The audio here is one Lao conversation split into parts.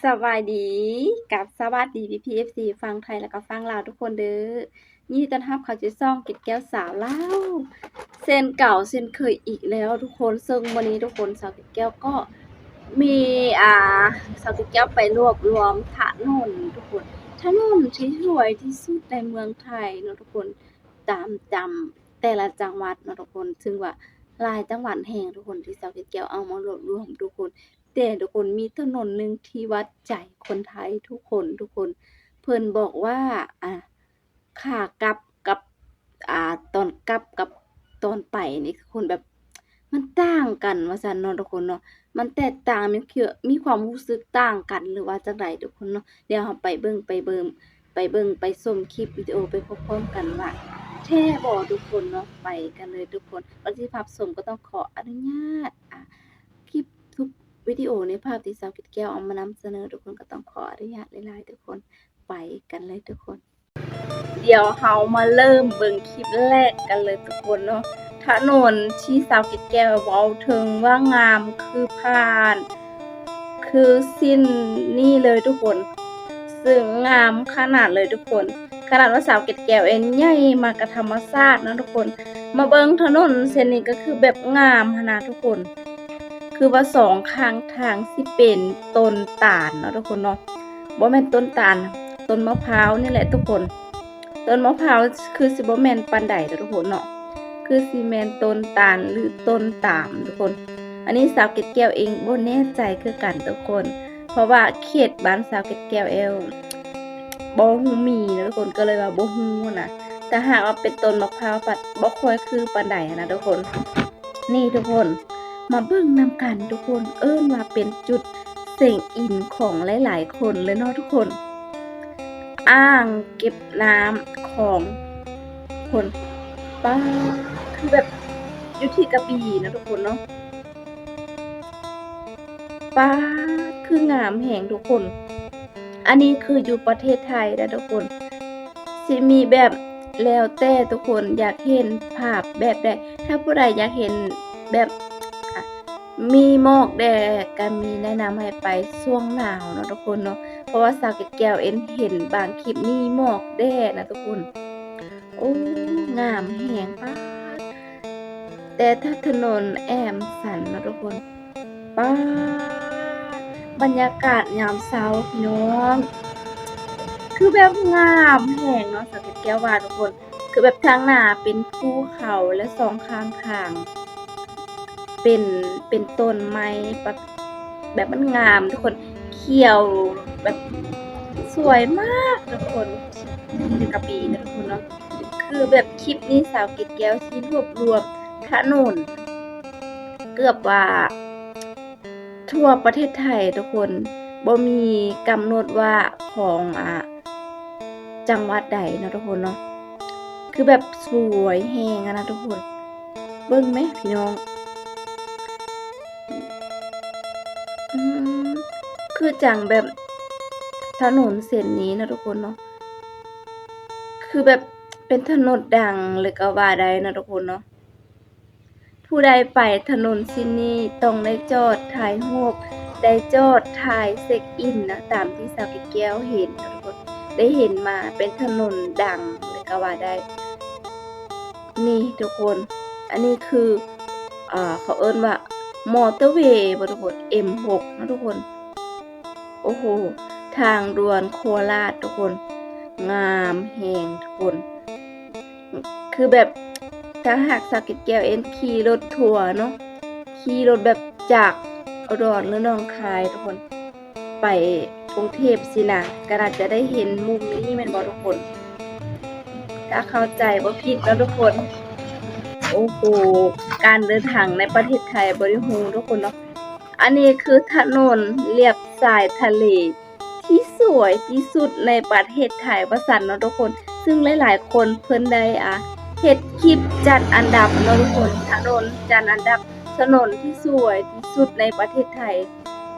ສະບາຍດີ ກັບສະຫວັດດີພີ່ໆ ເອັຟຊີ ຝັ່ງໄທ ແລະກໍຝັ່ງລາວທຸກຄົນເດີ້. ຍິນດີຕ້ອນຮັບເຂົ້າສູ່ຊ່ອງເກັດແກ້ວສາວລາວ ເຊັ່ນເກົ່າເຊັ່ນເຄີຍອີກແລ້ວທຸກຄົນ. ເຊິ່ງມື້ນີ້ທຸກຄົນ ສາວເກັດແກ້ວກໍມີ ອ່າ ສາວເກັດແກ້ວໄປລວບລວມຖະໜົນທຸກຄົນ ຖະໜົນທີ່ສວຍທີ່ສຸດໃນເມືອງໄທເນາະທຸກຄົນ ຕາມ ຕາມແຕ່ລະຈັງຫວັດເນາະທຸກຄົນ ເຊິ່ງວ່າຫຼາຍຈັງຫວັດແຮງທຸກຄົນ ທີ່ສາວເກັດແກ້ວເອົາມາລວບລວມທຸກຄົນ. ແຕ່ທຸກຄົນ ມີຖະໜົນໜຶ່ງທີ່ວັດໃຈຄົນໄທທຸກຄົນ ທຸກຄົນ ເພິ່ນບອກວ່າ ອ່າ ຂາກັບກັບ ອ່າ ຕອນກັບກັບຕອນໄປນີ້ ຄືຄົນແບບ ມັນຕ່າງກັນວ່າຊັ້ນເນາະທຸກຄົນເນາະ ມັນແຕກຕ່າງ ມີ ມີຄວາມຮູ້ສຶກຕ່າງກັນ ຫຼືວ່າຈັ່ງໃດທຸກຄົນເນາະ. ດຽວເຮົາໄປເບິ່ງ ໄປເບິ່ງ ໄປເບິ່ງ ໄປຊົມຄລິບວິດີໂອໄປພ້ອມໆກັນວ່າແທ້ບໍ່ທຸກຄົນເນາະ. ໄປກັນເລີຍທຸກຄົນ. ກ່ອນທີ່ຊິຮັບຊົມກໍຕ້ອງຂໍອະນຸຍາດ ອ່າ ຄລິບທຸກວິດີໂອໃນພາບທີ່ສາວເກັດແກ້ວເອົາມານຳສະເໜີທຸກຄົນ ກໍຕ້ອງຂໍອະນຸຍາດຫຼາຍໆທຸກຄົນ. ໄປກັນເລີຍທຸກຄົນ. ດຽວເຮົາມາເລີ່ມເບິ່ງຄລິບແລກກັນເລີຍທຸກຄົນເນາະ. ຖະໜົນທີ່ສາວເກັດແກ້ວເວົ້າເຖິງວ່າງາມຄືຜ່ານ ຄືເສັ້ນນີ້ເລີຍທຸກຄົນ ເຊິ່ງງາມຂະໜາດເລີຍທຸກຄົນ. ຂະໜາດວ່າສາວເກັດແກ້ວເອງໃຫຍ່ມາກັບທຳມະຊາດເນາະທຸກຄົນ. ມາເບິ່ງຖະໜົນເສັ້ນນີ້ກໍຄືແບບງາມຫັ້ນນະທຸກຄົນ ຄືວ່າສອງຂ້າງທາງຊິເປັນຕົ້ນຕານເນາະທຸກຄົນເນາະ. ບໍ່ແມ່ນຕົ້ນຕານ ຕົ້ນມະພ້າວນີ້ແຫຼະທຸກຄົນ. ຕົ້ນມະພ້າວຄືຊິບໍ່ແມ່ນປານໃດເດີ້ທຸກຄົນເນາະ ຄືຊິແມ່ນຕົ້ນຕານ ຫຼື ຕົ້ນຕາມທຸກຄົນ. ອັນນີ້ສາວເກັດແກ້ວເອງບໍ່ແນ່ໃຈຄືກັນທຸກຄົນ ເພາະວ່າເຂດບ້ານສາວເກັດແກ້ວເອງບໍ່ຮູ້ມີເນາະທຸກຄົນ ກໍເລີຍວ່າບໍ່ຮູ້ນະ. ຖ້າຫາກວ່າເປັນຕົ້ນມະພ້າວພັດບໍ່ຄ່ອຍຄືປານໃດນະທຸກຄົນ. ນີ້ທຸກຄົນ ມາເບິ່ງນຳກັນທຸກຄົນ ເອີ້ນວ່າເປັນຈຸດເຊັກອິນຂອງຫຼາຍໆຄົນເລີຍເນາະທຸກຄົນ. ອ່າງເກັບນ້ຳຂອງຄົນ ປ້າດ ຄືແບບຢູ່ທີ່ກະບີນະທຸກຄົນເນາະ. ປ້າດ ຄືງາມແຮງທຸກຄົນ. ອັນນີ້ຄືຢູ່ປະເທດໄທນະທຸກຄົນ ຊິມີແບບ ແລ້ວແຕ່ທຸກຄົນຢາກເຫັນພາບແບບໃດ. ຖ້າຜູ້ໃດຢາກເຫັນແບບ ອ່າ ມີໝອກແດ່ ກະມີແນະນຳໃຫ້ໄປຊ່ວງໜາວເນາະທຸກຄົນເນາະ ເພາະວ່າສາວເກັດແກ້ວເອງເຫັນບາງຄລິບມີໝອກແດ່ນະທຸກຄົນ. ໂອ້ ງາມແຮງ ປາດ ແຕ່ຖ້າຖະໜົນແອມສັນເນາະທຸກຄົນ ປາດ ບັນຍາກາດຍາມເຊົ້າພີ່ນ້ອງ ຄືແບບງາມແຮງເນາະ ສາວເກັດແກ້ວວ່າທຸກຄົນ. ຄືແບບທາງໜ້າເປັນພູເຂົາ ແລະ ສອງຂ້າງທາງເປັນ ເປັນຕົ້ນໄມ້ ແບບ ແບບມັນງາມທຸກຄົນ ຂຽວແບບສວຍມາກທຸກຄົນ ເປັນກະປີນະທຸກຄົນເນາະ. ຄືແບບຄລິບນີ້ສາວເກັດແກ້ວຊິລວບລວມຖະໜົນເກືອບວ່າທົ່ວປະເທດໄທທຸກຄົນ ບໍ່ມີກຳນົດວ່າຂອງ ອ່າ ຈັງຫວັດໃດເນາະທຸກຄົນເນາະ ຄືແບບສວຍແຮງຫັ້ນນະທຸກຄົນ. ເບິ່ງແມະພີ່ນ້ອງ ອືມ ຄືຈັ່ງແບບຖະໜົນເສັ້ນນີ້ເນາະທຸກຄົນເນາະ ຄືແບບເປັນຖະໜົນດັງເລີຍກໍວ່າໄດ້ເນາະທຸກຄົນເນາະ. ຜູ້ໃດໄປຖະໜົນເສັ້ນນີ້ຕ້ອງໄດ້ຈອດຖ່າຍຮູບ ໄດ້ຈອດຖ່າຍເຊັກອິນນະ ຕາມທີ່ສາວເກັດແກ້ວເຫັນເນາະທຸກຄົນ ໄດ້ເຫັນມາເປັນຖະໜົນດັງເລີຍກໍວ່າໄດ້. ນີ້ທຸກຄົນ ອັນນີ້ຄື ເຂົາເອີ້ນວ່າມໍເຕີເວບໍ່ທຸກຄົນ ເອັມຫົກເນາະທຸກຄົນ. ໂອ້ໂຫ ທາງດ່ວນໂຄລາດທຸກຄົນ ງາມແຮງທຸກຄົນ. ຄືແບບ ຖ້າຫາກສາວເກັດແກ້ວເອງຂີ່ລົດທົວເນາະ ຂີ່ລົດແບບຈາກອຸດອນ ຫຼື ໜອງຄາຍທຸກຄົນ ໄປກຸງເທບຊີ້ນະ ກໍໜ້າຈະໄດ້ເຫັນມຸມນີ້ແມ່ນບໍ່ທຸກຄົນ? ຖ້າເຂົ້າໃຈບໍ່ຜິດເນາະທຸກຄົນ. ໂອ້ໂຫ ການເດີນທາງໃນປະເທດໄທບໍ່ໄດ້ຮູ້ທຸກຄົນເນາະ. ອັນນີ້ຄືຖະໜົນລຽບຊາຍທະເລ ທີ່ສວຍທີ່ສຸດໃນປະເທດໄທວ່າຊັ້ນເນາະທຸກຄົນ. ຊຶ່ງຫຼາຍໆຄົນເພິ່ນໄດ້ ອ່າ ເຮັດຄລິບຈັດອັນດັບເນາະທຸກຄົນ ຖະໜົນຈັດອັນດັບ ຖະໜົນທີ່ສວຍທີ່ສຸດໃນປະເທດໄທ.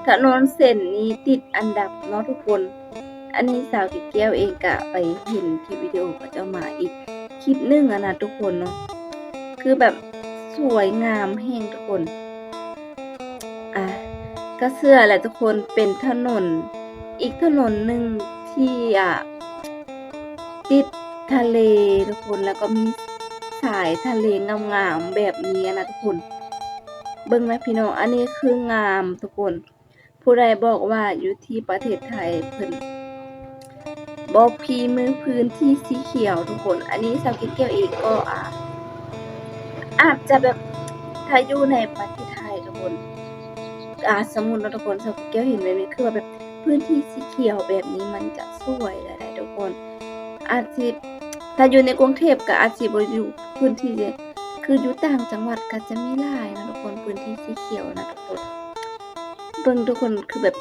ຖະໜົນເສັ້ນນີ້ຕິດອັນດັບເນາະທຸກຄົນ. ອັນນີ້ສາວເກັດແກ້ວເອງກະໄປເຫັນຄລິບວິດີໂອເຂົາເຈົ້າມາອີກຄລິບໜຶ່ງຫັ້ນນະທຸກຄົນເນາະ ຄືແບບສວຍງາມແຮງທຸກຄົນ. ອ່າ ກະເຊື່ອແຫຼະທຸກຄົນ ເປັນຖະໜົນ ອີກຖະໜົນໜຶ່ງທີ່ ອ່າ ຕິດທະເລທຸກຄົນ ແລ້ວກໍມີສາຍທະເລງາມໆແບບນີ້ນະທຸກຄົນ. ເບິ່ງນະພີ່ນ້ອງ ອັນນີ້ຄືງາມທຸກຄົນ. ຜູ້ໃດບອກວ່າຢູ່ທີ່ປະເທດໄທເພິ່ນບໍ່ມີພື້ນທີ່ສີຂຽວທຸກຄົນ. ອັນນີ້ສາວເກດແກ້ວເອງກໍ ອາ ອາດຈະແບບ ຖ້າຢູ່ໃນປະເທດໄທທຸກຄົນ ອາ ສົມມຸດເນາະທຸກຄົນ ສາວເກດແກ້ວເຫັນແບບນີ້ ຄືວ່າແບບພື້ນທີ່ສີຂຽວແບບນີ້ມັນຈະສວຍຫຼາຍໆທຸກຄົນ. ອາດຊິ ຖ້າຢູ່ໃນກຸງເທບກໍອາດຊິບໍ່ຢູ່ພື້ນທີ່ ຄືຢູ່ຕ່າງຈັງຫວັດກໍຈະມີຫຼາຍເນາະທຸກຄົນ ພື້ນທີ່ສີຂຽວນະທຸກຄົນ. ເບິ່ງທຸກຄົນ ຄືແບບ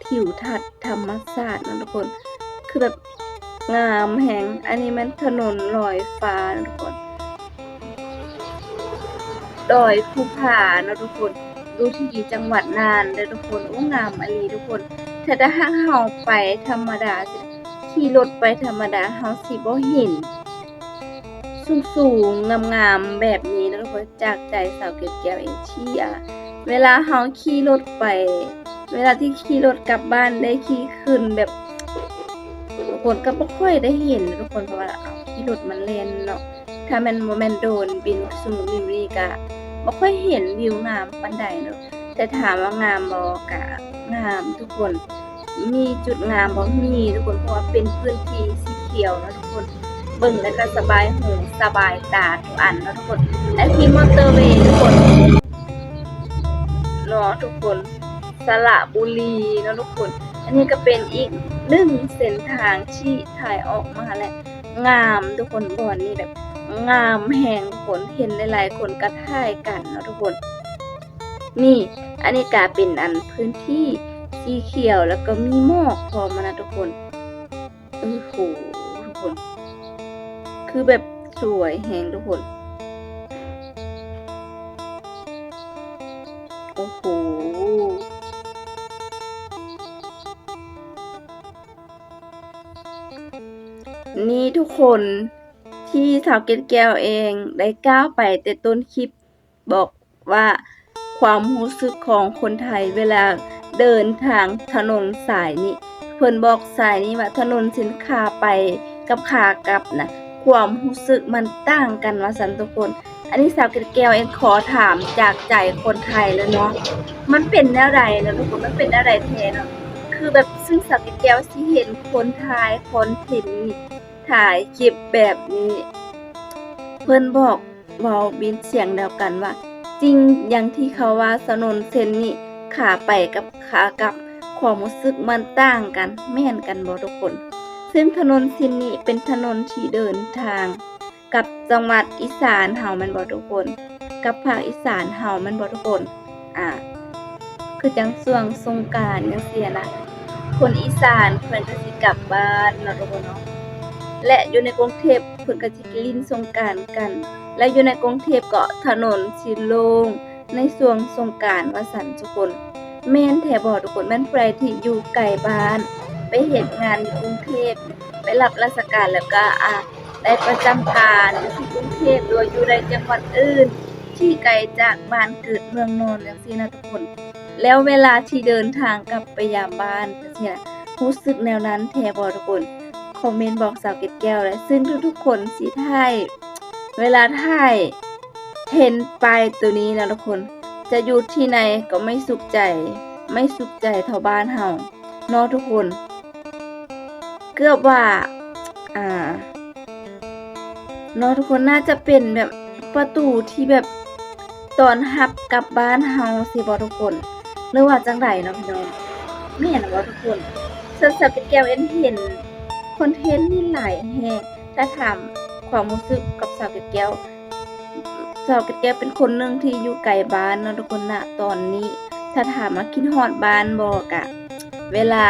ທິວທັດທຳມະຊາດນະທຸກຄົນ ຄືແບບງາມແຮງ. ອັນນີ້ແມ່ນຖະໜົນລອຍຟ້ານະທຸກຄົນ ດອຍພູຜາເນາະທຸກຄົນ ຢູ່ທີ່ຈັງຫວັດນ່ານເດີທຸກຄົນ. ໂອ້ ງາມອີ່ຫຼີທຸກຄົນ. ຖ້າ ຖ້າຫາກເຮົາໄປທຳມະດາ ຂີ່ລົດໄປທຳມະດາ ເຮົາຊິບໍ່ເຫັນ ສູງໆງາມໆແບບນີ້ນະທຸກຄົນ. ຈາກໃຈສາວເກດແກ້ວເອງທີ່ ອາ ເວລາເຮົາຂີ່ລົດໄປ ເວລາທີ່ຂີ່ລົດກັບບ້ານໄດ້ຂີ່ຂຶ້ນແບບ ທຸກຄົນກໍບໍ່ຄ່ອຍໄດ້ເຫັນນະທຸກຄົນ ເພາະວ່າ ເອົາ ຂີ່ລົດມັນແລ່ນເນາະ. ຖ້າແມ່ນບໍ່ແມ່ນໂດຣນບິນຊຸ່ມນີ້ກໍບໍ່ຄ່ອຍເຫັນວິວງາມປານໃດເນາະ. ແຕ່ຖາມວ່າງາມບໍ່? ກະງາມທຸກຄົນ. ມີຈຸດງາມບໍ່? ມີທຸກຄົນ ເພາະວ່າເປັນພື້ນທີ່ສີຂຽວເນາະທຸກຄົນ. ເບິ່ງແລ້ວກໍສະບາຍຫູສະບາຍຕາທຸກອັນເນາະທຸກຄົນ. ອັນທີ່ມໍເຕີເວທຸກຄົນເນາະທຸກຄົນ ສະຫຼະບູລີເນາະທຸກຄົນ. ອັນນີ້ກໍເປັນອີກໜຶ່ງເສັ້ນທາງທີ່ຖ່າຍອອກມາແລ້ວ ງາມທຸກຄົນ ບ່ອນນີ້ແບບງາມແຮງທຸກຄົນ ເຫັນຫຼາຍໆຄົນກໍຖ່າຍກັນເນາະທຸກຄົນ. ນີ້ ອັນນີ້ກະເປັນອັນພື້ນທີ່ສີຂຽວ ແລ້ວກໍມີໝອກພ້ອມນະທຸກຄົນ. ໂອ້ໂຫ ທຸກຄົນ ຄືແບບສວຍແຮງທຸກຄົນ. ໂອ້ໂຫ ນີ້ທຸກຄົນ ທີ່ສາວເກດແກ້ວເອງໄດ້ກ່າວໄປແຕ່ຕົ້ນຄລິບ ບອກວ່າຄວາມຮູ້ສຶກຂອງຄົນໄທເວລາເດີນທາງຖະໜົນສາຍນີ້ ເພິ່ນບອກສາຍນີ້ວ່າຖະໜົນເສັ້ນຂາໄປກັບຂາກັບນະ ຄວາມຮູ້ສຶກມັນຕ່າງກັນວ່າຊັ້ນທຸກຄົນ. ອັນນີ້ສາວເກດແກ້ວເອງຂໍຖາມຈາກໃຈຄົນໄທເລີຍເນາະ ມັນເປັນແນວໃດເນາະທຸກຄົນ ມັນເປັນແນວໃດແທ້ເນາະ? ຄືແບບ ຊຶ່ງສາວເກດແກ້ວຊິເຫັນຄົນຖ່າຍຄອນເທັນນີ້ ຖ່າຍຄລິບແບບນີ້ ເພິ່ນບອກ ເວົ້າເປັນສຽງດຽວກັນວ່າ ຈິງຢ່າງທີ່ເຂົາວ່າ ຖະໜົນເສັ້ນນີ້ຂາໄປກັບຂາກັບ ຄວາມຮູ້ສຶກມັນຕ່າງກັນ ແມ່ນກັນບໍ່ທຸກຄົນ? ເຊິ່ງຖະໜົນເສັ້ນນີ້ເປັນຖະໜົນທີ່ເດີນທາງກັບຈັງຫວັດອີສານເຮົາແມ່ນບໍ່ທຸກຄົນ? ກັບພາກອີສານເຮົາແມ່ນບໍ່ທຸກຄົນ? ອາ ຄືຈັ່ງຊ່ວງສົງການຈັ່ງຊີ້ນະ ຄົນອີສານເພິ່ນກໍຊິກັບບ້ານເນາະທຸກຄົນເນາະ ແລະ ຢູ່ໃນກຸງເທບເພິ່ນກໍຊິຫຼິ້ນສົງການກັນ ແລະ ຢູ່ໃນກຸງເທບກໍຖະໜົນຊິໂລ່ງໃນຊ່ວງສົງການວ່າຊັ້ນທຸກຄົນ. ແມ່ນແທ້ບໍ່ທຸກຄົນ? ແມ່ນຜູ້ໃດທີ່ຢູ່ໄກບ້ານ ໄປເຮັດງານຢູ່ກຸງເທບ ໄປຮັບລາຊະການ ແລ້ວກໍ ອາ ໄດ້ປະຈຳການຢູ່ທີ່ກຸງເທບ ຫຼືວ່າຢູ່ໃນຈັງຫວັດອື່ນທີ່ໄກຈາກບ້ານເກີດເມືອງນອນຈັ່ງຊີ້ນະທຸກຄົນ ແລ້ວເວລາທີ່ເດີນທາງກັບໄປຢາມບ້ານຈັ່ງຊີ້ນະ ຮູ້ສຶກແນວນັ້ນແທ້ບໍ່ທຸກຄົນ? ຄອມເມັນບອກສາວເກດແກ້ວໄດ້ ຊຶ່ງທຸກໆຄົນຊິຖ່າຍ ເວລາຖ່າຍເຫັນປ້າຍໂຕນີ້ນະທຸກຄົນ ຈະຢູ່ທີ່ໃດກໍໄມ່ສຸກໃຈ ໄມ່ສຸກໃຈເທົ່າບ້ານເຮົາເນາະທຸກຄົນ. ເກືອບວ່າ ອ່າ ເນາະທຸກຄົນ ໜ້າຈະເປັນແບບປະຕູທີ່ແບບຕ້ອນຮັບກັບບ້ານເຮົາຊີ້ບໍ່ທຸກຄົນ ຫຼືວ່າຈັ່ງໃດເນາະພີ່ນ້ອງ ແມ່ນບໍ່ທຸກຄົນ? ສ່ວນສາວເກດແກ້ວເອງເຫັນຄອນເທັນນີ້ຫຼາຍແຮງ ຖ້າຖາມຄວາມຮູ້ສຶກກັບສາວເກດແກ້ວ ສາວເກດແກ້ວເປັນຄົນໜຶ່ງທີ່ຢູ່ໄກບ້ານເນາະທຸກຄົນນະ ຕອນນີ້ ຖ້າຖາມວ່າຄິດຮອດບ້ານບໍ່ ກະເວລາ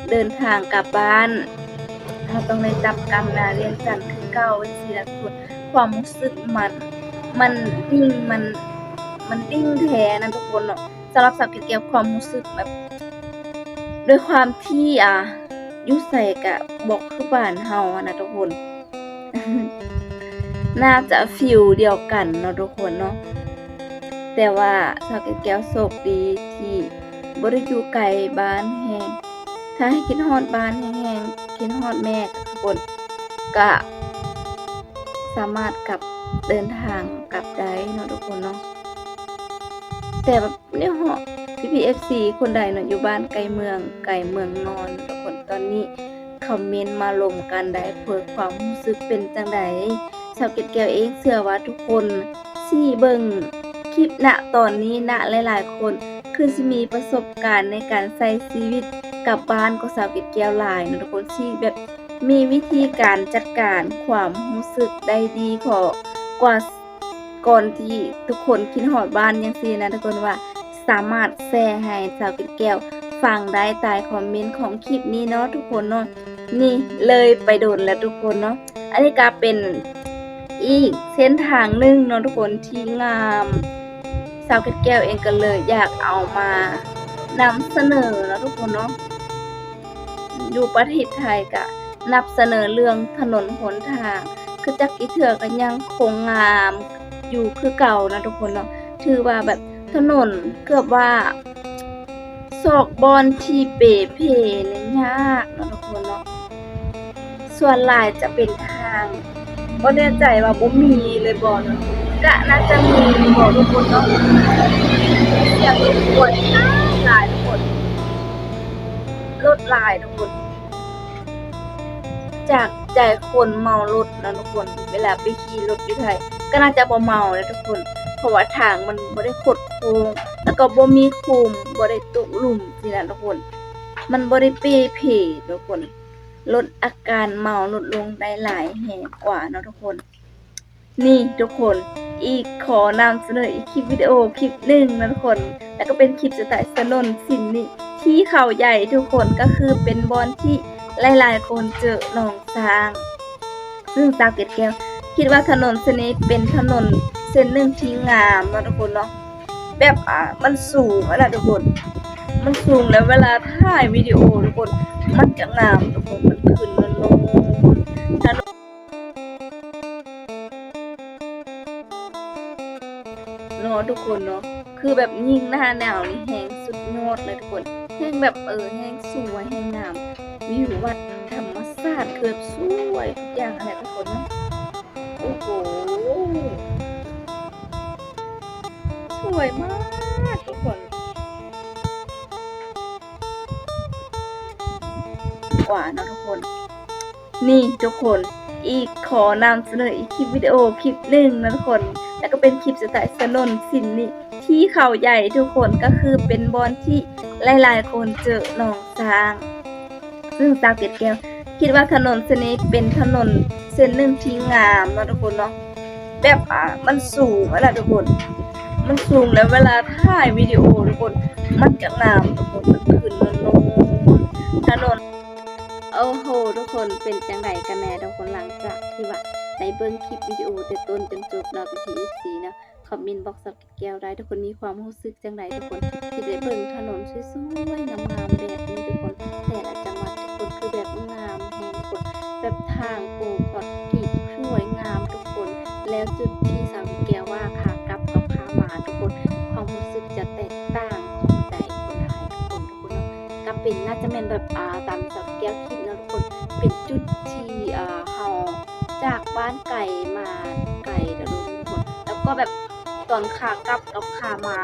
ເດີນທາງກັບບ້ານ ເຮົາຕ້ອງໄດ້ກັບກັບມາວຽງຈັນຄືເກົ່າຈັ່ງຊີ້ນະທຸກຄົນ ຄວາມຮູ້ສຶກມັນ ມັນດິ່ງ ມັນ ມັນດິ່ງແທ້ນະທຸກຄົນເນາະ. ສຳລັບສາວເກດແກ້ວ ຄວາມຮູ້ສຶກແບບ ດ້ວຍຄວາມທີ່ ອ່າ ຢູ່ໃສກະບໍ່ຄືບ້ານເຮົາຫັ້ນນະທຸກຄົນ ໜ້າຈະຟີລດຽວກັນເນາະທຸກຄົນເນາະ ແຕ່ວ່າສາວເກດແກ້ວໂຊກດີທີ່ບໍ່ໄດ້ຢູ່ໄກບ້ານແຮງ ຖ້າໃຫ້ຄິດຮອດບ້ານແຮງໆ ຄິດຮອດແມ່ ທຸກຄົນ ກະສາມາດກັບ ເດີນທາງກັບໄດ້ເນາະ ທຸກຄົນເນາະ. ແຕ່ແບບນີ້ເນາະ ພີ່ໆ ເອັຟຊີ ຄົນໃດເນາະ ຢູ່ບ້ານໄກເມືອງ ໄກເມືອງນອນ ທຸກຄົນ ຕອນນີ້ຄອມເມັນມາລົມກັນໄດ້ ເພື່ອຄວາມຮູ້ສຶກເປັນຈັ່ງໃດ? ສາວເກດແກ້ວເອງເຊື່ອວ່າທຸກຄົນ ທີ່ເບິ່ງຄລິບນະຕອນນີ້ນະ ຫຼາຍໆຄົນຄືຊິມີປະສົບການໃນການໃຊ້ຊີວິດກັບບ້ານຂອງສາວເກດແກ້ວຫຼາຍເນາະ ທຸກຄົນ ທີ່ແບບມີວິທີການຈັດການຄວາມຮູ້ສຶກໄດ້ດີ ເພາະກວ່າ ກ່ອນທີ່ທຸກຄົນຄິດຮອດບ້ານຈັ່ງຊີ້ນະ ທຸກຄົນ ວ່າສາມາດແຊໃຫ້ສາວເກດແກ້ວຟັງໄດ້ໃຕ້ຄອມເມັນຂອງຄລິບນີ້ເນາະ ທຸກຄົນເນາະ. ນີ້ເລີຍໄປດົນແລ້ວ ທຸກຄົນເນາະ. ອັນນີ້ກະເປັນອີກເສັ້ນທາງໜຶ່ງເນາະ ທຸກຄົນ ທີ່ງາມ ສາວເກດແກ້ວເອງກໍເລີຍຢາກເອົາມານຳສະເໜີເນາະ ທຸກຄົນເນາະ. ຢູ່ປະເທດໄທກະນຳສະເໜີເລື່ອງຖະໜົນຫົນທາງ ຄືຈັກອີກເທື່ອກໍຍັງຄົງງາມຢູ່ຄືເກົ່ານະ ທຸກຄົນເນາະ. ຖືວ່າແບບຖະໜົນເກືອບວ່າ ຊອກບ່ອນທີ່ເປເພນີ້ຍາກເນາະ ທຸກຄົນເນາະ. ສ່ວນຫຼາຍຈະເປັນທາງ ບໍ່ແນ່ໃຈວ່າບໍ່ມີເລີຍບໍ່ເນາະ ກະໜ້າຈະມີບໍ່ ທຸກຄົນເນາະ. ສຽງລົບກວນຫຼາຍໆ ທຸກຄົນ ລົດຫຼາຍ ທຸກຄົນ. ຈາກໃຈຄົນເມົາລົດເນາະ ທຸກຄົນ ເວລາໄປຂີ່ລົດຢູ່ໄທ ກໍໜ້າຈະບໍ່ເມົາແຫຼະ ທຸກຄົນ ເພາະວ່າທາງມັນບໍ່ໄດ້ຄົດໂຄ້ງ ແລ້ວກໍບໍ່ມີຂຸມ ບໍ່ໄດ້ຕົກຫຼຸມຊີ້ນະ ທຸກຄົນ ມັນບໍ່ໄດ້ເປເພ ທຸກຄົນ. ລົດອາການເມົາລົດລົງໄດ້ຫຼາຍແຮງກວ່າເນາະ ທຸກຄົນ. ນີ້ທຸກຄົນ ອີກ ຂໍນຳສະເໜີອີກຄລິບວິດີໂອຄລິບໜຶ່ງນະທຸກຄົນ ແລ້ວກໍເປັນຄລິບສະໄຕຖະໜົນເສັ້ນນີ້ ທີ່ເຂົາໃຫຍ່ທຸກຄົນ ກໍຄືເປັນບ່ອນທີ່ຫຼາຍໆຄົນເຈີໜອງຊ້າງ ຊຶ່ງສາວເກດແກ້ວຄິດວ່າຖະໜົນເສັ້ນນີ້ເປັນຖະໜົນເສັ້ນໜຶ່ງທີ່ງາມເນາະທຸກຄົນເນາະ ແບບ ອາ ມັນສູງຫັ້ນນະທຸກຄົນ ມັນສູງ ແລ້ວເວລາຖ່າຍວິດີໂອທຸກຄົນ ມັນກະງາມທຸກຄົນ ມັນຂຶ້ນ ມັນລົງ ຖະໜົນ ເນາະທຸກຄົນເນາະ ຄືແບບຍິ່ງໜ້າໜາວນີ້ແຮງສຸດຍອດເລີຍທຸກຄົນ ແຮງແບບ ເອີ ແຮງສວຍ ແຮງງາມ ວິວວັດທຳມະຊາດ ຄືແບບສວຍທຸກຢ່າງຫັ້ນແຫຼະທຸກຄົນເນາະ ໂອ້ໂຫ ສວຍມາກທຸກຄົນ ກວ່າເນາະທຸກຄົນ. ນີ້ທຸກຄົນ ອີກ ຂໍນຳສະເໜີອີກຄລິບວິດີໂອຄລິບໜຶ່ງນະທຸກຄົນ ແລ້ວກໍເປັນຄລິບສະໄຕຖະໜົນເສັ້ນນີ້ ທີ່ເຂົາໃຫຍ່ທຸກຄົນ ກໍຄືເປັນບ່ອນທີ່ຫຼາຍໆຄົນເຈີໜອງຊ້າງ ຊຶ່ງສາວເກດແກ້ວຄິດວ່າຖະໜົນເສັ້ນນີ້ເປັນຖະໜົນເສັ້ນໜຶ່ງທີ່ງາມເນາະທຸກຄົນເນາະ ແບບ ອາ ມັນສູງຫັ້ນນະທຸກຄົນ ມັນສູງ ແລ້ວເວລາຖ່າຍວິດີໂອທຸກຄົນ ມັນກະງາມທຸກຄົນ ມັນຂຶ້ນ ມັນລົງ ຖະໜົນ ໂອ້ໂຫ ທຸກຄົນ ເປັນຈັ່ງໃດກັນແດ່ທຸກຄົນ ຫຼັງຈາກທີ່ວ່າໄດ້ເບິ່ງຄລິບວິດີໂອແຕ່ຕົ້ນຈົນຈົບເນາະ ພີ່ໆ ເອັຟຊີ ເນາະ ຄອມເມັນບອກສາວແກ້ວໄດ້ ທຸກຄົນມີຄວາມຮູ້ສຶກຈັ່ງໃດທຸກຄົນ ທີ່ໄດ້ເບິ່ງຖະໜົນສວຍໆງາມໆແບບນີ້ທຸກຄົນ ແຕ່ລະຈັງຫວັດທຸກຄົນ ຄືແບບງາມແຮງທຸກຄົນ ແບບທາງປູຄອນກຣີດສວຍງາມທຸກຄົນ ແລ້ວຈຸດທີ່ສາວແກ້ວວ່າຂາກັບກັບຂາມາທຸກຄົນ ຄວາມຮູ້ສຶກຈະແຕກຕ່າງຂອງໃຈຄົນຫຼາຍທຸກຄົນ ທຸກຄົນເນາະ ກໍເປັນ ໜ້າຈະແມ່ນແບບ ອາ ຕາມສາວແກ້ວຄິດເນາະທຸກຄົນ ເປັນຈຸດທີ່ ອາ ເຮົາຈາກບ້ານໄກມາໄກເນາະທຸກຄົນ ແລ້ວກໍແບບຕອນຂາກັບກັບຂາມາ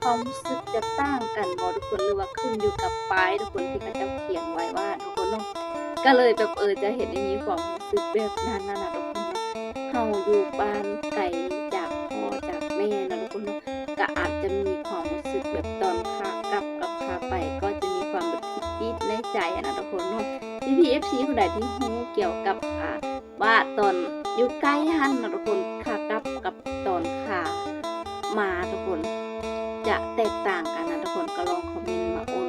ຄວາມຮູ້ສຶກຈະຕ່າງກັນບໍ່ທຸກຄົນ ຫຼືວ່າຂຶ້ນຢູ່ກັບປ້າຍທຸກຄົນທີ່ເຂົາເຈົ້າຂຽນໄວ້ວ່າທຸກຄົນເນາະ ກໍເລີຍແບບ ເອີ ຈະເຮັດໃຫ້ມີຄວາມຮູ້ສຶກແບບນັ້ນນະທຸກຄົນເນາະ ເຮົາຢູ່ບ້ານໄກຈາກພໍ່ຈາກແມ່ເນາະທຸກຄົນເນາະ ກໍອາດຈະມີຄວາມຮູ້ສຶກແບບຕອນຂາກັບກັບຂາໄປ ກໍຈະມີຄວາມແບບຄິດຕິດໃນໃຈຫັ້ນນະທຸກຄົນເນາະ ພີ່ໆ ເອັຟຊີ ຜູ້ໃດທີ່ຮູ້ກ່ຽວກັບ ອາ ວ່າຕອນຢູ່ໃກ້ຫັ້ນນະທຸກຄົນ ຂາກັບກັບຕອນຂາມາທຸກຄົນ ຈະແຕກຕ່າງກັນນະທຸກຄົນ ກໍລອງຄອມເມັນມາໂອ້